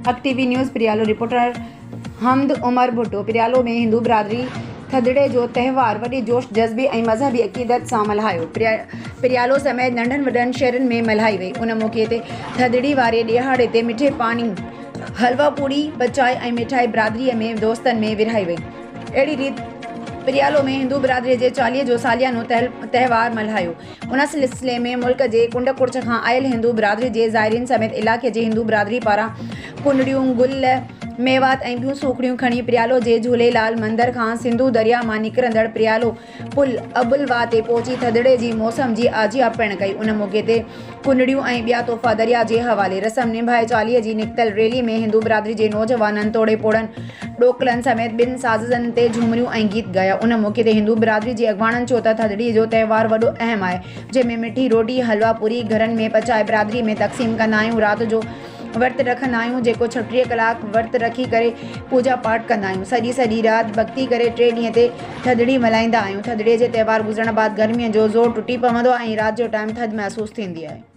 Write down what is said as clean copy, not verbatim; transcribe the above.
Haq T V news Pariyalo reporter Hamd Umar Bhutto Pariyalo ۾ هندو برادري ٿڌڙي جو تهوار وڏي جوش جذبي ۽ مذهبي عقيدت سان ملهايو پريالو سميت ننڍن وڏن شهرن ۾ ملهائي وئي ان موقعي تي ٿڌڙي واري ڏهاڙي تي مٺي پاڻي حلوا پوڙي پچائي ۽ مٺائي برادري ۾ دوستن ۾ ورهائي وئي اهڙي ريت پريالو ۾ هندو برادري جي چاليهي جو ساليانو تهوار ملهايو ان سلسلي ۾ ملڪ جي ڪنڊ ڪڙڇ کان آيل هندو برادري جي زائرين سميت علائقي جي هندو برادري پاران ڪنڊڙيون، گل، ميوات ۽ ٻيون سوکڙيون کڻي پريالو جي جهوليلال مندر کان سنڌو درياء مان نڪرندڙ پريالو پل ابلوا تي پهچي ٿڌڙي جي موسم جي آجيان پڻ ڪئي. ان موقعي تي ڪنڊڙيون ۽ ٻيا تحفا درياء جي حوالي رسم نڀائي چاليهي جي نڪتل ريلي ۾ هندو برادري جي نوجوانن توڙي پوڙهن ڏوڪلن سميت ٻين سازن تي جهومريون ۽ گيت ڳايا. ان موقعي تي هندو برادري جي اڳواڻن چيو ته ٿڌڙي جو تهوار وڏو اهم آهي، جنهن ۾ مٺي روٽي، حلوا پوري گهرن ۾ پچائي برادري ۾ تقسيم ڪندا آهيون، رات جو ورت رکندا آهيون، جيڪو 36 ڪلاڪ ورت رکي ڪري پوڄا پاٺ ڪندا آهيون، سڄي سڄي رات ڀڳتي ڪري ٽي ڏينهن تي ٿڌڙي ملهائيندا آهيون، ٿڌڙي جي تهوار گذرڻ بعد گرميء جو زور ٽٽي پوندو آهي ۽ رات جو ٽائيم ٿڌ محسوس ٿيندي آهي.